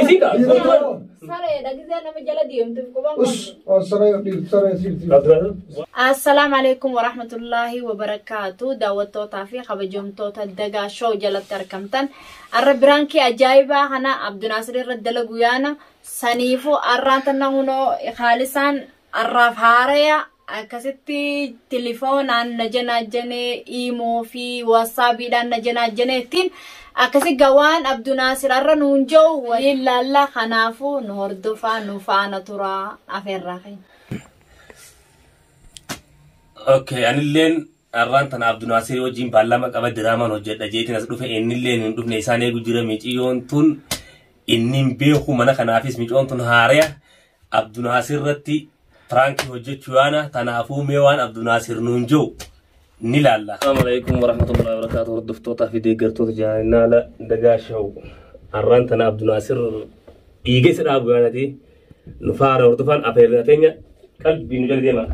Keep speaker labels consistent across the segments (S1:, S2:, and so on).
S1: Isii kaa.
S2: Sareedha gisee nama jala deemtuuf quban
S3: Us saree saree siirti.
S1: Abdulnaasir.
S2: Assalaamu alaikum warahmatullaahi wabarakaatu. Daawwattootaa fi kabajamtoota Dagaa Show jalatti argamtan. Arra biraankii ajaa'ibaa kana Abdunaasir irra dalagu yaana. Saniifuu arraan tana hunoo haalisaan arraaf haaraya akkasitti tilifoonaan na janaajjanee iimoo fi waasaabiidhaan na janaajjanee ittiin akkasi gawaan Abdunaasir arra nuun jiru waliin laallaa kanaafuu nu hordofaa nu faana turaa afeerraa keenya.
S1: Okay, anilleen arraan tana Abdunaasir wajjin baallama qaba diraamaan hojjedha jeetiin as dhufe innilleen hin dhufne isaan eegu jira miciyyoon tun inni hin beeku mana kanaafis miciyyoon tun haaraya Abdunaasir irratti piraankii hojjechuu yaana tanaafuu mee waan Abdunaasir nuun jiru ni laalla. Assalamu alaikum warahmatullahi wabarakatuh hordoftootaa fi deeggartoota jaalala Dagaa Show arraan tana Abdunaasir dhiiga isa dhaabu yaanati nu faara hordofaan afeerraa teenya qalbii nu jala deema.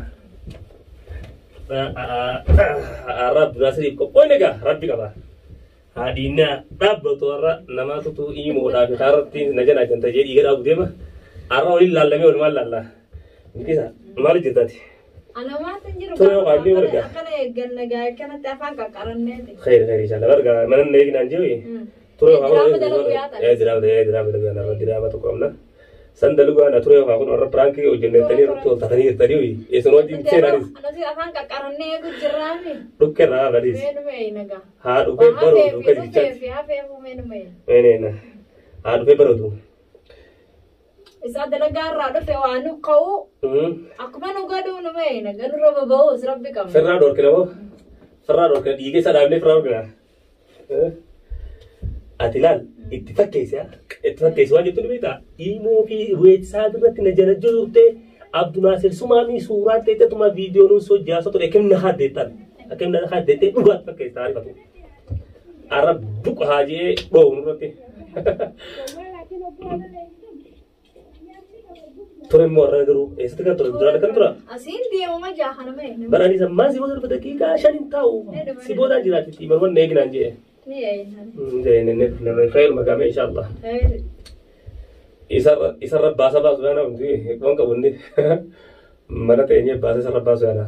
S1: Arra Abdunaasiriif qophoon egaa rabbi qaba. Haadhiinaa dhaabbatu warra namaatutu imoodhaa fi kaarratti na jala janta jee dhiiga dhaabu deema. Arra waliin laallamee walumaan laalla. Bilisa maal jirtaati?
S2: Ana waanta hin jiru
S1: Ture yookaan ni warga.
S2: akkana eegganna gaa akkanatti afaan qaqqaranneeti.
S1: Khayr khayr inshallah barga mana na eegnaan jiru. Ture yookaan
S2: Diraama dalaguu yaatan.
S1: Ee diraama ee diraama dalaguu yaatan diraama tokko qabna. San dalaguu yaana ture yookaan kun warra piraankii hojjennettanii irratti ol taatanii jirtanii eessan wajjin seenaanis
S2: Nuti afaan qaqqarannee eegu jirraami.
S1: dhukkeerraa badiis.
S2: Meenuma eeyna gaa.
S1: Haa dhufee
S2: Waa
S1: baroodu
S2: hafee fi
S1: akka
S2: dhufee
S1: jichaatti.
S2: fi hafee meenuma eeyna.
S1: Eeneena. Haa dhufee baroodu.
S2: Isaa dalagaa irraa dhufe waa nu ka'u akkuma nu godhuu nu meeyna ganurra baba'uus rabbi qabna.
S1: Firraa dhorkina moo? Firraa dhorkina dhiiga isa dhaabnee firraa dhorkina. Ati ilaal itti fakkeessi itti fakkeessi waan jettu ni beektaa? Iimoo fi weetsaa irratti na jala jirte Abdunaasir sumaamii suuraa ta'e viidiyoon nuun sojaasa ture akkam na haddeettan akkam na haddeettee dhugaatti fakkeessi taarifatu. Arra buqa haa jee dhoowwu nurratti. Ture immoo har'a garuu eessatti kan ture duraan kan tura?
S2: Asiin deemuma jaahana meeyna.
S1: Baranii sammaa si booda daqiiqaa shan hin taa'u si boodaan jiraatitti imalwan eeginaan jee.
S2: Ni eeyna.
S1: Khayr maqaame inshallah. Isarra baasa baasu yaana hundi waan qabu inni mana teenyee baasa isarra baasu yaana.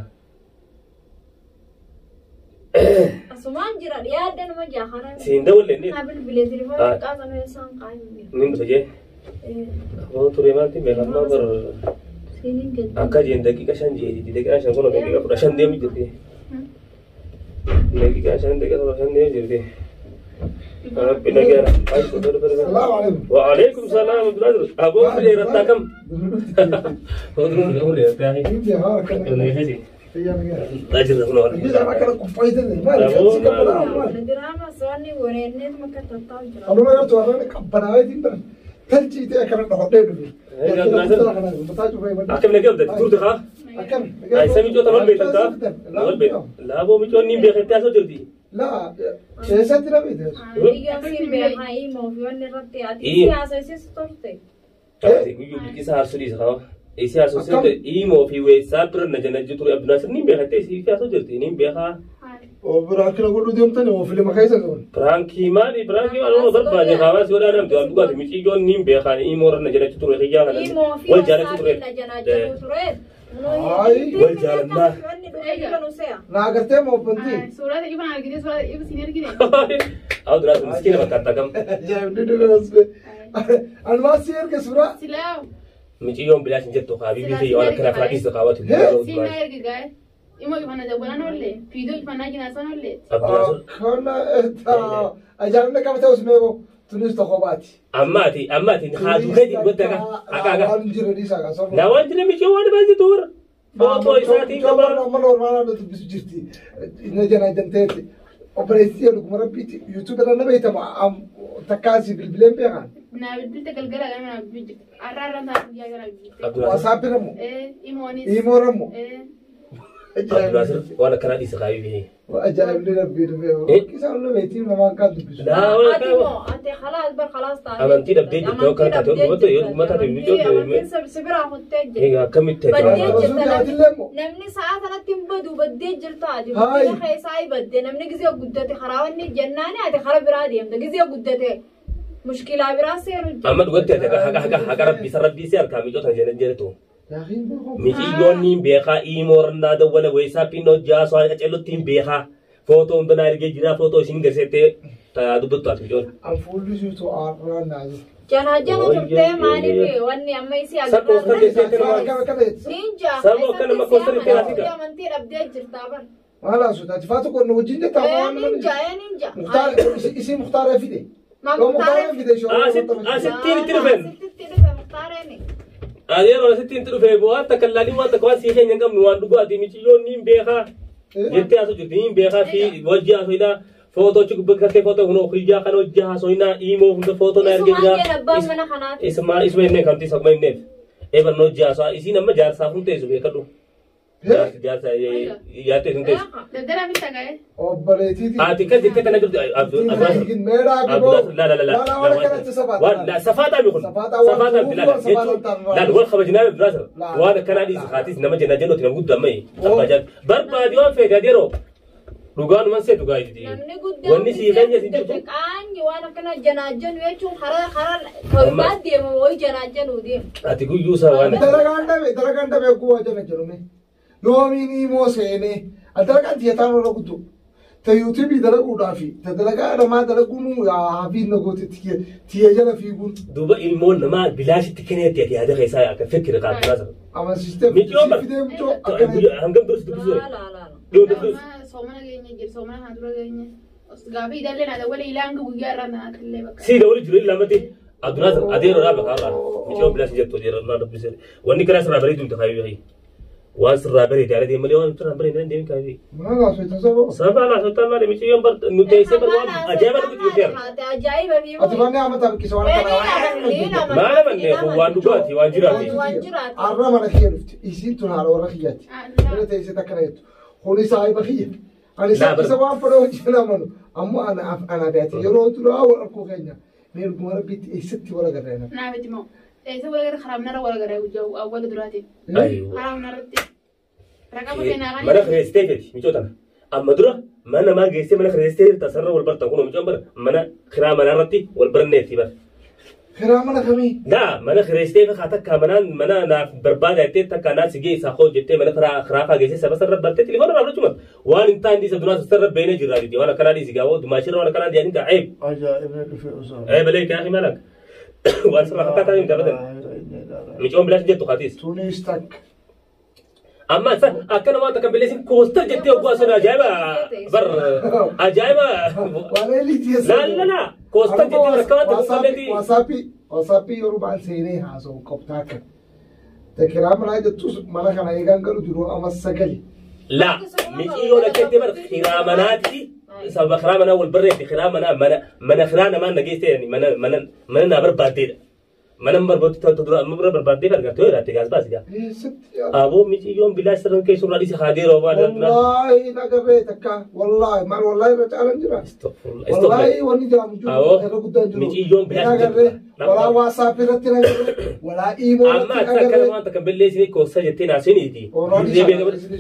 S2: Asumaan jira dhiyaadde nama jaahana.
S1: Siin dawalle inni
S2: Naa bilbilee telefoona qaasame isaan qaayimne.
S1: inni dhufe jee. Aboo ture maalti beekammaa bar
S2: Siiniin gadi.
S1: akka jeen daqiiqa shan jeeti daqiiqa shan kun daqiiqa kudha shan deemu jirti. Daqiiqa shan daqiiqa kudha shan deemu jirti. Rabbi nagaara.
S3: Salaamu alaikum.
S1: وعليكم السلام ورحمة الله أبو فري رتاكم
S3: Inti haa kana. Iyyaa nagaa. Kana qophaa'ite maali? Si qabbanaa maali?
S2: Diraama soonni wareennee makka tattaa'u jira.
S3: Anuma gartuu arraan qabbanaa'eetiin bara talchiitee akkana dhokodhee dhufe. Mataa cufee badda.
S1: أكم نجيب ده تقول ده
S3: Akkam.
S1: أي سامي جو تمام بيت أنت لا بو ميجون نيم بيخت يا سوجرتي
S3: Laa keessatti na beekte.
S2: Biyyoon siin beekaa himoo fi wanni irratti ati siyaasa isiis turte.
S1: Guyyuu bilqisa haarsuudhiis qaba. Isi haasofsiifte himoo fi weessaa bira na jala jiru Abdunaasir ni beekatte isii fi haasoo jirti ni beekaa.
S3: Biraa kila godhuu deemtani oo filima keessa qaban.
S1: Piraankii maali piraankii maali nama barbaade kaabaa si godhaa namti waan dhugaati miciyyoon ni beekaan himoo irra na jala ture xiyyaa kana
S2: Himoo fi
S1: wal jaalachuu ture.
S2: na janaa ture.
S3: Hayi.
S1: Wal jaalannaa.
S2: Wanni dhufee jiru se'a.
S3: Naa agartee moo bantii?
S4: Suuraa ifaan argite suuraa ifa siin argine.
S1: Abdunaasir miskiina fakkaata kam.
S3: Ajaa'ibni dhufe osbe. Anumaa si erge suuraa.
S4: Silaa
S1: Miciyyoon bilaash hin jettu haabibii fi waan akkanaa fira dhiistu kaawwatu.
S4: siin na erge gaa'e. Imoo ifaan jabbanaan oolle fiidoo ifaan jinaasan oolle.
S1: Abdunaasir
S3: Kana ajaa'ibni qabate osmee tunis tokko baati.
S1: ammaati ammaati haaduu keetiin godda ka akka akka.
S3: Waan jira dhiisaa kan soba.
S1: Na waan jira miciyyoon waan baay'ee warra. Footoo isaatiin qaba.
S3: Amma normaalaa dubbisu jirti. Inni jana janteeti. Obboleettii dhuguma rabbiiti. YouTube irra na beekama. Takkaasii bilbileen beekan.
S4: Naa bilbilte galgala gama naa bilbilte. Arra arra naa guyyaa gara bilbilte.
S1: Abdunaasir
S3: WhatsApp irra moo?
S4: Imoonis.
S3: Imoo irra moo?
S1: Abdunaasir waan akkanaa dhiisa kaayyuu.
S3: Ajaa'ibni rabbii dhufe. Isaan na beektiin namaan kan dubbisu.
S1: Laa waan
S2: Ati
S1: akkanaa.
S2: moo ati khalaas bar khalaas taate.
S1: Amantii dhabdee jirti yoo kana taate yoo dhuguma yoo dhuguma taate
S2: Amantii amantiin si biraa kuttee jirti.
S1: Egaa akkamitti
S2: Baddee
S1: ajaa'iba.
S2: jirta
S3: Atiillee moo?
S2: namni sa'a sanatti hin badu baddee jirta ati
S3: Hayi.
S2: guddina keessaa baddee namni gizee guddate karaa wanni jennaani ati kara biraa deemta gizee guddate. Mushkilaa biraa seenu jira.
S1: Amma dhugatti ati haqa haqa haqa rabbii isa rabbii si harkaa miicoo tana jedhan jedhetu.
S3: Yaakiin beeku.
S1: Miciyyoon niin beekaa iimoornaa dawwala weessaappiin hojjaa so'aa qacellutti hin beekaa. Footoo hunda naa ergee jira footoo isin garseettee taa dubbattu ati micoon.
S3: An fuulli siitu aarraa naa jiru.
S2: Janaa jana turtee maaliif wanni amma isii
S1: Sakkoo
S2: agarraa.
S1: keessatti nama
S3: Akkana akkana jetti.
S2: Ninja.
S1: Sababa akkana makkoofsan itti haasika.
S2: Amantii dhabdee jirtaa bar.
S3: Maal haasota? Ati faatu qonna wajjin jettaa waan nama
S2: Ninja ninja.
S3: Muktaar isii muktaara fide.
S2: Ma
S3: Yoo muktaara
S2: Muktaara
S3: fide shoo.
S1: Asittiin itti dhufen.
S2: Asittiin dhufe Muktaareen.
S1: Adeeroo asittiin itti dhufe waan takka laalii waan takka waan sii keenya hin qabnu waan dhugaati miciyyoon niin beekaa. Jettee haasoo jirti niin beekaa fi wajji haasoo footoo achi gubbaa kattee footoo kun hojjaa kan hojjaa haasoo iimoo hunda footoo naa ergee
S2: Isumaan
S1: jira.
S2: jedha abbaan mana kanaati.
S1: Isuma isuma innee kamti isa kuma inneef. Eeban hojjaa haasoo isiin amma jaarsaaf hun teessu beekadhu. Jaarsa yaattee sun teessu.
S4: Daldalaa fi sagalee.
S3: Obboleettiiti.
S1: Ati kan jettee tana jirtu
S3: Meeraa giboo.
S1: La la la la.
S3: Lala waan akkanatti safaata.
S1: La safaataa mi kun.
S3: Safaataa waan
S1: Safaataa mi la jechuun. Laal wal kabajnaa Abdulaasir. Waan akkanaa dhiisu haatis nama jennaa jennuuti nama guddaa ammayyi. Abbaa jaal. Barbaadi waan feete adeeroo. Dhugaan seetu gaayiti.
S2: Namni guddaan
S1: Wanni sii keenya si jirtu.
S2: Qaanyi waan akkana janaajjanu jechuun karaa karaa torbaan deema wayii janaajjanuu deema.
S1: Ati guyyuu isaa waan.
S3: Dalagaan dhabe dalagaan dhabe guwaa jala jedhume. Yoomiin immoo seenee dalagaan tiyataan irra guddu. Ta yuutuubii dalaguudhaafi ta dalagaa namaa dalaguun hafiin nagoote tiyya jala fiiguun.
S1: Duuba ilmoon namaa bilaashitti kenneetti ati yaada keessaa akka fikkira qaabdulaasir.
S3: Amansiistee
S1: Miccoo bar.
S3: fidee miccoo akkana.
S1: Hangam dursi dubbisuu.
S2: Laa laa laa.
S1: Dhiyoo dubbisuu.
S4: Soomana keenya jira soomana kana dura keenya. Gaafa idallee naa dawwala ilaan guyyaa irraa naa illee bakka.
S1: Si dawli jiru lamatti Abdulaazir adeero dhaaba kaarraa micoo bilaashi jettu adeero naa dubbise wanni karaa sirraa bareedu miti kaayyuu hayi waan sirraa bareede yaada deemalee malee waan sirraa bareede hin deemin kaayyuu
S3: Maal haasofta saba?
S1: sababa laa sotaa malee miciyyoon bar nu teessee bar waan ajaa'iba nuti jirteera
S2: Ajaa'iba fi
S3: Ati manni amataa biqisa waan kana.
S1: maal amanne kun waan dhugaati waan jiraati
S2: Waan jiraati.
S3: Arra mana kiyya dhufte isiin tun haadha warra kiyyaati. Mana teessee akkana jettu. Kuni saahiba kiyya. Ani isa waan fedhe hojii amanu. Ammoo ana beeti yeroo duraa wal arkuu keenya. Mee dhuguma rabbiitti eessatti wal agarra na.
S4: Naaf itti moo. Eessa wal agarra karaa manarra wal agarra guyyaa awwaala duraatiin. Karaa manarratti. Raqaba keenyaa kan.
S1: Mana kireessitee feeti micoo tana amma dura mana namaa geessee mana kireessitee jirta sarara wal bartan kun micoon bara mana kiraa manarratti wal baranneetti bara.
S3: Kiraa mana kamii?
S1: Daa mana kireessitee fi takka manaan mana naaf barbaada jettee takka naa si geessaa koo jettee mana kiraa faa geessee saba sarara bartee telefoona irraa fudhachuu mata. Waan hin taane dhiisa duraa sarara beenee jirraa didi waan akkanaa dhiisi gaawoo dumaashirra waan akkanaa dhiyaanii taa eeb.
S3: Ajaa'ibni dhufe osoo.
S1: Eeb alee kaa himalak. Waan sarara fakkaataa hin taphatan. Micoon bilaashi jettu kaatiis.
S3: Tunis takka.
S1: Amma akkana waan takka bileessin koostar jettee oggaa sun ajaa'iba bar ajaa'iba.
S3: Waan eelii
S1: Laa laa laa koostar jettee bakka waan takka qabneeti.
S3: Waasaappii yeroo ba'an seenee haasa'u qabtaa akka. Ta kiraa manaa jettus mana kana eegaan galu jiru amma sagali.
S1: La miciyyoon akkatti bar kiraa manaatti sababa kiraa manaa wal barreetti kiraa manaa mana mana kiraa namaa nageessee mana mana mana naa barbaaddeedha. Mana barbaaddu ta'u dura amma bira barbaaddee argatte yoo jiraate gaas baasi gaa.
S3: Eessatti
S1: Aboo miciyyoon bilaa sirran keessurraa dhiise haadeeroo waan
S3: Wallaahi nagarree takka wallaahi maal wallaahi irra caalan jira. Wallaahi wanni jaamu jiru
S1: Awoo,
S3: irra guddaan jiru.
S1: miciyyoon bilaashi
S3: Nagarree
S1: jirtu.
S3: walaa waasaap irratti nagarree walaa iimoo
S1: Amma
S3: irratti
S1: akka akkana
S3: nagarree.
S1: waan takka balleessine koossa jettee naasiniiti.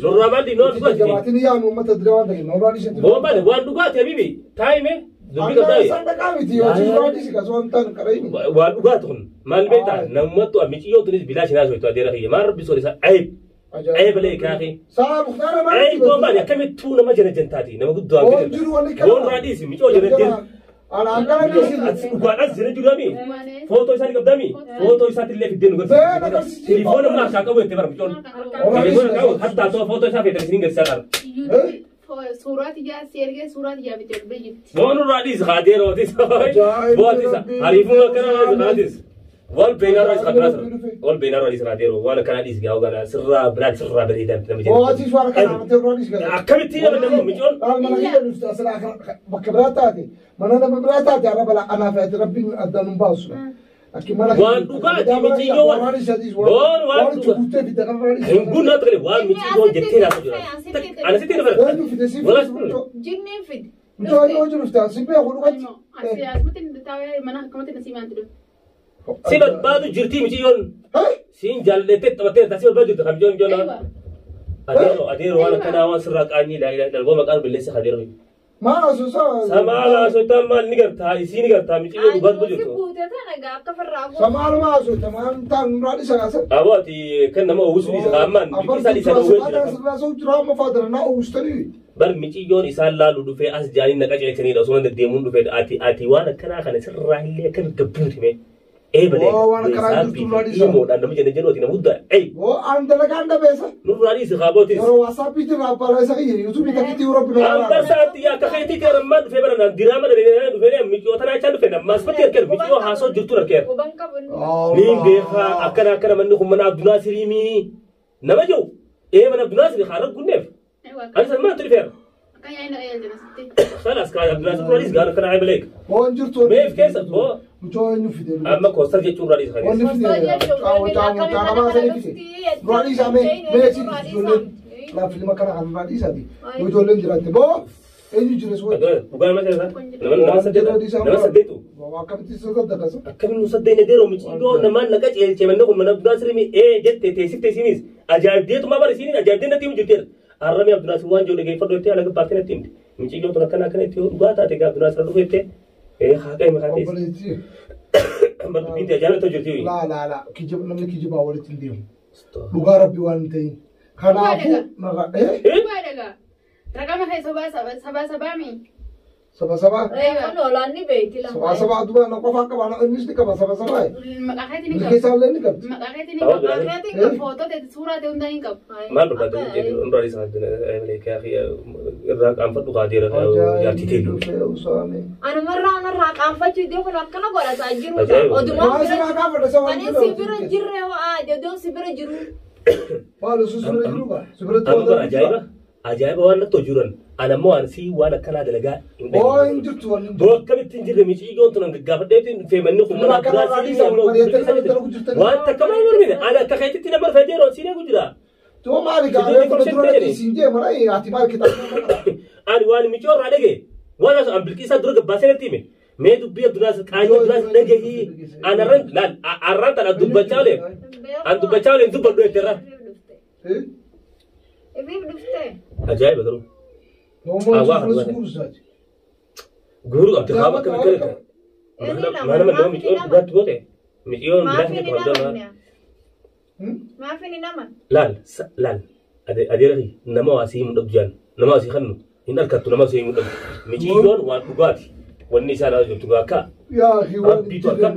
S1: Nurraa maal dhiibnoo dhugaati.
S3: Jabaatiin yaanu uummata dura waan ta'eef nurraa dhiise.
S1: Boobaan waan dhugaati habibi taa'ime dubbii
S3: Anaa
S1: qabdaa.
S3: isaan dhaqaa miti yoo nurraa dhiise kasoo hin taane qareenyi.
S1: Waan dhugaati kun maal beektaa namummattu miiciyyoo tunis bilaashi naasoo adeera kiyya maal rabbi soor isaa ayib ayib alee kaakee.
S3: Saa muktaara maal
S1: Ayib boobaan akkamittuu nama jala jantaati nama guddoo
S3: Oon jiru wanni kana.
S1: Boon raadhiisi miicoo jala jan.
S3: Ana akkana dhiisi.
S1: Ati dhugaadhaas jala jiruami. Footoo isaanii qabdaami. Footoo isaatti illee fiddee nu
S3: Bee
S1: garsiisa. Telefoona mana harkaa qabu jettee bara miicoon. Telefoona qabu hattaa too footoo isaa feetanii isin garsiisaa qaba.
S4: Suuraa tiyyaa si ergee suuraa tiyyaa bitee dubee jirti.
S1: Boon raadhiis haadeerootis. Boatis hariifuu akkana raadhiis. Wal beenaa raadhiis kaduraas. Wal beenaa raadhiis haadeeroo waan akkana dhiis gaa ogaa sirraa biraan sirraa bareedaa nama jedhu.
S3: Ootis waan kana amatee nurraa dhiise.
S1: Akkamitti nama nama miicoon.
S3: Laal mana kiyya dhufte asirraa bakka biraa taate mana nama biraa taate arra balaa anaa fe'ate rabbiin addaan hin baasu. Akki mana
S1: Waan dhugaati miiciyyoo waan boon waan dhugaa.
S3: guuttee fidde kan irraa dhiise.
S1: Hin guunnaa ta'e waan miiciyyoo jettee naaf jira. Ana sitti hin
S3: Eenyu fide si
S1: Wala
S3: fide.
S2: Jinniin fide.
S3: Mucaa yoo jiru fide si beeku dhugatti.
S4: Asii asumatti taa'ee mana akkamatti nasii maanti dhufe.
S1: Si barbaadu jirtii miiciyyoon. Siin jaallattee taphattee si barbaadu jirti kan miiciyyoon miiciyyoon. Adeeroo adeeroo waan akkanaa waan sirraa qaanyii ilaalii dalboo maqaan balleessa adeeroo.
S3: Maal osoo
S1: Samaala osoo maal ni gartaa isii ni gartaa miciyoo dhugaatu
S2: Si
S1: jirtu.
S2: buute tana gaa akka farraa goota.
S3: Samaaluma osoo tamaan taan nurraa dhisa kaasa.
S1: Aboo ati kan nama uwwisu isa ammaan bilqisaa isa dhowwee jira. Bar miciyyoon isaan laalu dhufee as jaanii naqa ceechaniidha osoo nan deddeemuun dhufee ati waan akkanaa kana sirraa illee akkami gabbuuti mee. Ee balee.
S3: Oo, waan akkanaa jirtu nurraa dhiisa.
S1: Imoodhaan nama jenna jennu ati nama guddaa. Ee
S3: An dalagaan dhabeessa.
S1: nurraa dhiisi kaabootis.
S3: Yeroo waasaappiitti irraa balaa kiyya yuutuubii takkitti yeroo bina
S1: Ambarsaatti akka keetii ta'e ammaan dhufee bara naan diraama dalagaa dhufee miciyoo tanaa jechaan dhufee ammaas fatti arginu miciyoo haasoo jirtu argeera.
S2: Quban qabu inni.
S1: Niin beekaa akkana akkana manni kun mana Abdunaa Siriimii nama jiru ee mana Abdunaa Sirii haala gunneef ani san mana dhufeera.
S4: Akka yaa'in na qayyalche nasitti.
S1: Khalas kaa Abdunaa Sirii turis gaara kana ayibaleek.
S3: Waan jirtu.
S1: Meef keessa boo
S3: Mucoo eenyu fide?
S1: amma koostar jechuun irraa dhiisa
S3: Wanni
S1: kanis.
S3: fide mucaa namaa sanii fide. Nurraa dhiisaa mee mee si ijoolleen laaf filma kana kan nurraa dhiisaati. Yoo ijoolleen jiraatte boo eenyu jira suwwan.
S1: Dhugaa nama seera nama saddeetu nama saddeetu.
S3: Akkamitti saddaqasa?
S1: Akkamiin nu saddeene deeroo miciyoo namaan naqa ceelchee manni kun mana Abdunaa Siriimii ee jette teessifte isinis ajaa'ibdeetuma bara isinis ajaa'ibdee natti himu jirteera. Arrami Abdunaa Sirii waan jiru dhageeffadhu jettee alaga baatee natti himte. Miciyoo tun akkana akkana itti yoo dhugaa taate gaa Abdunaa Sirii dhufe jettee ee haa qaime haa teessi.
S3: Obboleettii.
S1: Dubbiin ta'e ajaa'ibatti hojjetti.
S3: Laa laa laa kijib namni kijibaa walitti hin deemu. Dhugaa rabbii waan hin ta'in. Kanaafuu narraa
S4: Dhugaa dhagaa. Raqama kee sabaa sabaa sabaami.
S3: Saba sabaa.
S2: Kun olaanni beeyti lama.
S3: Saba sabaa duba na qofaa qaba na innis ni qaba saba sabaa.
S4: Maqaa keetii ni qabu.
S3: Milkeessaallee ni qabdi.
S4: Maqaa keetii ni qabu. Maqaa keetii qabu. Footoo ta'e suuraa ta'e hundaa ni qabu.
S1: Maal barbaadde irraa isaa irraa qaanfadhu kaateera jaartii ta'e.
S3: Dhufee usaame.
S2: Anumarraa anarraa qaanfachuu iddoo kun akkana godhataa jiru.
S1: Ajaa'iba.
S2: Odumaan
S3: Maal
S2: bira
S3: sirraa qaanfadha isa waan
S2: Ani si bira jirre waa oduun si bira jiru.
S3: Maal osoo si bira jiru ba? Si biratti
S1: Amma bara ajaa'iba ajaa'iba waan natti hojiiran ana ammoo waan sii waan akkanaa dalagaa hin
S3: Oo hin jirtu wanni hin
S1: Boo akkamitti hin jirre miciyyoon tun gaggaafadheetti feemanni kun mana
S3: Nama
S1: biraa
S3: akkanaa
S1: sii
S3: dhiisa,
S1: ammoo
S3: wal mari'attanii walitti dalagu jirtanii.
S1: waan takka maal mormine ani akka keetitti nama fayyadee siin eegu jira.
S3: Too maali gaaree kana dura siin jee mara ati maal kitaaba
S1: Ani waan miciyoo irraa dhagaye waan as an bilqiisaa dura gabbaasee natti hime mee dubbii Abdunaas qaanyii Abdunaas dhagahii an arran laal arran tan an dubbachaa olee an dubbachaa olee hin dubbadhu jetteerra.
S2: Ifiif dhufte.
S1: Ajaa'iba garuu.
S3: Noomoo
S1: Awwaa
S3: fuula
S1: kan
S3: suguuru isaati.
S1: Guuruu qabdi kaaba akkamitti galata. Maana nama miciyoo dhugaatti goote miciyyoon
S2: Maaf
S1: bilaasni
S2: inni
S1: qabdu
S2: namanne? Maaf inni naman?
S1: Laal laal adeera nama waa sii himuu dhabdu jaan nama waa sii kannu hin harkattu nama sii himuu dhabdu miciyyoon waan dhugaati wanni isaan haa jirtu akka
S3: Yaa hi waan
S1: rabbiitu harka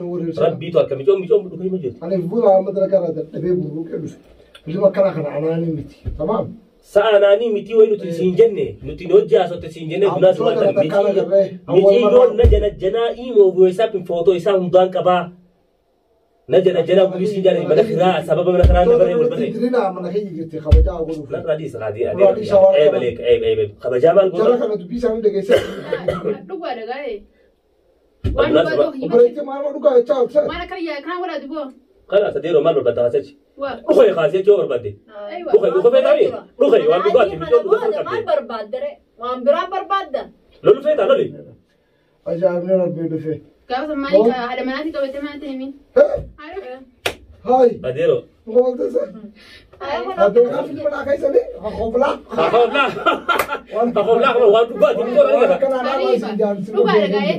S1: rabbiitu harka miciyyoon miciyyoon dhugaa hima jirtu.
S3: Ani fuula amma dalagaa irraa dadhabee burruuqee dhufe. Filma akkana kana anaanii miti. Tamaam.
S1: Sa'a naanii miti wayi nuti siin jenne nuti hojii haasotte siin jenne gunaas
S3: Abdoo
S1: waan
S3: kana takkaan agarree.
S1: miciyyoon na jala janaa imoo weesaapin footoo isaa hundaan qabaa na jala janaa gumii siin jaalladhi mana kiraa sababa mana kiraa na barree wal barree.
S3: Dirina mana keenya jirti kabajaa godhuuf.
S1: Narraa dhiisa kaadii
S3: Nurraa dhiisa waan
S1: eeba
S3: kana.
S1: leeka eeba eeba kabajaa maal
S3: Jara
S1: godha
S3: kana dubbii isaanii dhageessee.
S4: Dhugaa dhagaa. Waan dhugaa ta'u himate.
S3: Obboleettii maal ma dhugaa jechaa oolcha.
S4: Waan akkana yaa kan godhaa duboo.
S1: Kana sadeeroo maal barbaadda haasachi
S4: Waa.
S1: dhufe kaasee jechuu barbaadde
S4: Aywa.
S1: dhufe dhufe feetaami dhufe waan dhugaati
S2: Kana
S1: miciyoo dhufe
S2: booda maal
S1: qabde
S2: barbaaddare? Waan biraa barbaadda?
S1: lolu feetaa loli
S3: Ajaa'ibni rabbii dhufe.
S4: Gaafa sammaanii haadha manaatii qabattee maal ta'e himin.
S3: Hayi.
S1: adeeroo
S3: Qooltisa. Adeemaa filma naa keessanii hooflaa.
S1: Kafooflaa kafooflaa waan dhugaati miciyoo
S3: Waan
S1: dhaggeeffata.
S3: akkanaa dhaabaa isin jaalisi.
S4: Dhugaa dhagaa.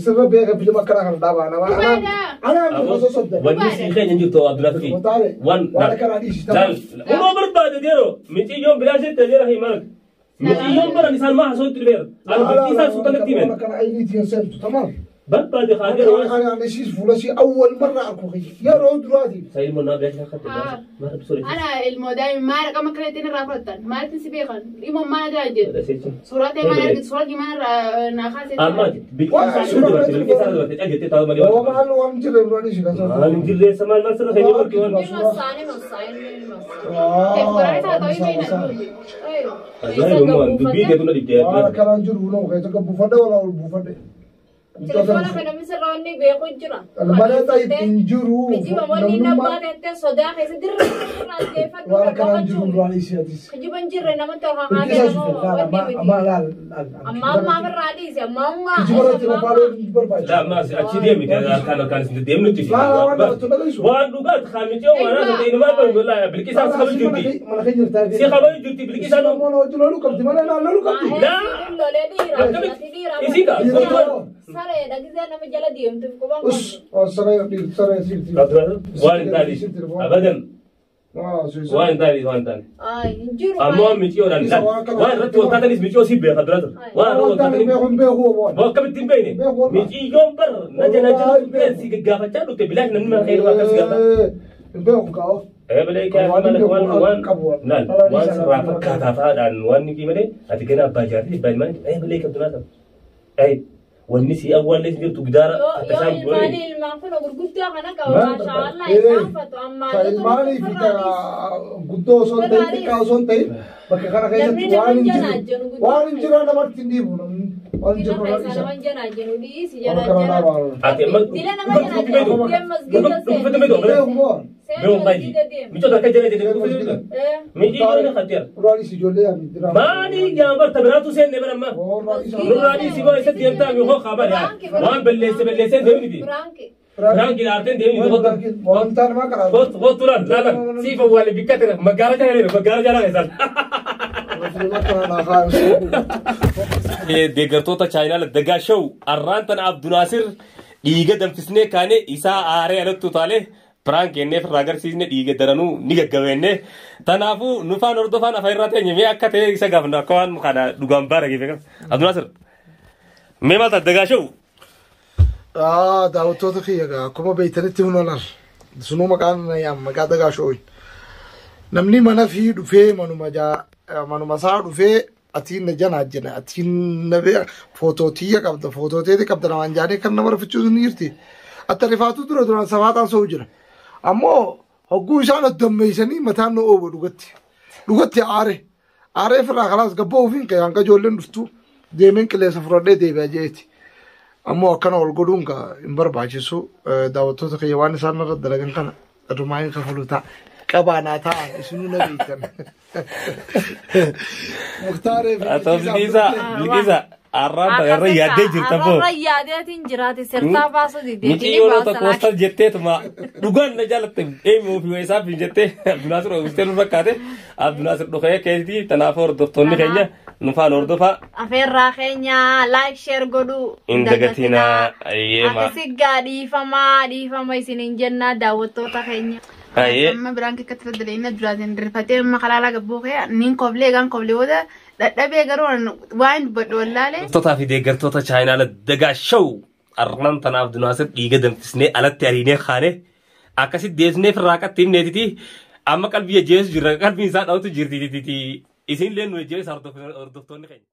S3: Sirra beeka filma akkanaa kana dhaabaa nama.
S4: Dhugaadha.
S3: Anaa osoo sobda.
S1: Wanni sii keenya hin jirtu Abdullah Fiqi.
S3: Wataale.
S1: Waan
S3: Waan akkanaa dhiisi.
S1: Laal umaa barbaade deeroo miciyyoon bilaashetti adeera himaan miciyyoon baran isaan maa hasootti dhufeera. Ani bilqiisaan sultanatti himen
S3: Waan akkanaa ayiliitiin hin seentu tamaam.
S1: barbaade kaadeera waan.
S3: Ana ana siis fuula si awwal marra arku kiyya yeroo duraati.
S1: Saayil monnaa bilaashee akka ta'e maal rabbi sooree.
S4: Ana ilmoo daa'ima maal raqama akkana ittiin irraa fudhattan maalitti si beekan dhimma maal irraa jedhu suuraa ta'e maal argitu suuraa maal irraa naa kaasee.
S1: Amma bilqiisaan irra dabarte bilqiisaan irra dabarte caljettee taa'u malee.
S3: Waa maal waan jirre dura dhiisi kan sababa.
S1: Maal hin jirreessa maal maal sirra keenya barki waan.
S2: Ni masaa ni masaa ni masaa.
S1: Ajaa'iba immoo dubbii teetu na dhibdee.
S3: Waan akkanaan jiru noo keessa buufadhe walaa ol buufadhe.
S2: Telefoona kana misirra wanni beeku jira.
S3: Malee ta'i hin jiru.
S2: Kijiba wanni nabbaa teettee sodaa keessa dirra irraa
S3: Waan akkanaa hin jiru duraan isii atis.
S2: Kijiba hin jirre namatti ol kaa'ee
S3: Bilqisaa
S2: nama
S3: shufee laala
S2: wanni miti.
S3: amma laala laala.
S2: Amma ammaa irraa dhiise amma ammaa.
S3: Kijiba irratti lafaa hin barbaachisu.
S1: Laa maas achi deemi harkaan harkaan isin deemnutti.
S3: Laala waan namatti dhaggeessu.
S1: Waan dhugaati kaamicee waan haasa ta'e ilmaan balbalaa bilqisaa si kabaju jirti.
S3: Mana kee jirtaa.
S1: Si kabaju jirti bilqisaan.
S3: Namoonni hojii loluu qabdi mana naan loluu qabdi.
S2: Lolee dhiira.
S1: Akkamitti?
S2: Dhiira.
S1: Isii kaa.
S2: Saree dhagisee nama jala deemtuuf quban
S3: Us saree saree siirti.
S1: Waan hin taane abadan waan hin taane waan hin taane.
S2: Ay hin jiru.
S1: Ammoo micciyoodhaan waan irratti wal taatanis micciyoo si beeka dura ture. Waan irratti wal
S3: Waan
S1: taatanis
S3: beeku hin beeku waan.
S1: Waa akkamitti hin beekne micciyoon bar na jala jala si gaggaafachaa dhufte bilaash namni mana keessa akkas gaafa.
S3: Hin beeku kaa'o.
S1: Eebalee waan waan laal waan sirraa fakkaataa fa'aadhaan waan ni malee ati gana abbaa jaartii abbaa ilmaanii eebalee qabdu naa ta'u. Wanni si awwaallee jirtu gidaara
S2: Yoo
S1: akka isaan
S2: ilmaanii ilmaan kun gurguddaa kana qaba maashaallah isaan fatu ammaa
S3: Ta ilmaanii fi ta guddoo osoo hin ta'in xiqqaa osoo hin ta'in bakka kana keessatti waan hin jirre waan hin jirre namatti hin dhiibu namni waan hin jirre
S2: Dila
S3: isa.
S2: nama janaa jennu dhiisi
S3: Waan
S2: jala
S3: kana
S2: jala.
S3: dhaabaa.
S1: Ati amma
S2: Dila nama janaa jennu deem masgida
S3: Beeku moo?
S1: Beeku baay'ee. Michoota akka jala jedhee dhufu jedhu. Micciyyoon ni khatiyar.
S3: Duraan isi ijoollee yaami diraamaa.
S1: Maali jaambar tabiraatu seenne bara ammaa. Nurraa dhiisii baa isatti deemtaa mi hoo kaabaa waan balleesse balleessee deemniti. Biraanki dhaarteen deemniti.
S3: Waan taane maa karaa.
S1: Kottu laal laalan siif awwaale bikka ta'e maggaara jala jedhe maggaara jala keessan. Deeggartoota chaayinaa Dagaa Show arraan tana Abdunaasir dhiiga danfisnee kaane isaa aaree alatti utaalee piraank jennee firraa agarsiisne dhiiga daranuu ni gaggabeenne. Kanaafuu nufaan hordofaan afaan irraa teenye mee akka ta'e isa gaafna akka waan kana dhugaan baara geeffe kan. Abdunaasir mee maal taate Dagaa Show?
S3: Daawwattoota kiyya egaa akkuma beektanitti hunolar sunuu maqaan maqaa Dagaa Show. Namni mana fi dhufee manuma jaa manuma isaa dhufee atiin na janaa jena atiin na bee footoo tiyya qabda footoo teeti qabda namaan jaanee kan nama rafichuutu ni jirti. Atta rifaatu dura duraan safaataan so'u jira. Ammoo hogguu isaan addammeessanii mataan nu oobu dhugatti. Dhugatti aare. Aaree firraa kalaas gabboo ofiin ka'e hanga ijoolleen dhuftu deemeen qilleensa fudhadhee deebi'a jeeti. Ammoo akkana ol godhuun ka hin barbaachisu daawwattoota kiyya waan isaan irra dalagan kana adumaa hin kafalu ta'a. Qabaanaa ta'a isinuu na beektan. Muktaaree fi
S1: Atoo Bilqisaa Bilqisaa arraan tana irra yaaddee jirta boo.
S2: Arra yaadeetiin jiraate sirtaa baasuu didee.
S1: Miciyyoon tokko wastal jetteetuma dhugaan na jaalatte eenyu ofii isaaf hin jettee Abdunaasir oomishee nu fakkaate Abdunaasir dhufee keetii tanaaf hordoftoonni keenya nufaan hordofaa.
S2: Afeerraa keenya like share godhuu
S1: Hin dagatinaa ayyeema.
S2: Akkasi gaa dhiifamaa dhiifama isiniin jennaa daawwattoota keenya.
S1: Ayyee.
S4: Amma biraan kekkatti daddaleina duraatiin rifatee amma kalaalaa gabboo kee niin koblee egaan koblee booda dadhabee garuu waan dubbadhu wallaalee.
S1: Hordoftoota fi deeggartoota chaayinaa Dagaa Show arraan tanaaf Abdunaasir dhiiga danfisnee alatti ariinee kaane akkasitti deebisnee firraa qaxxiif neetiti amma qalbii ajjeesu jirra qalbiin isaa dhawtu jirti isin illee nu ajjeesu hordoftoonni keenya.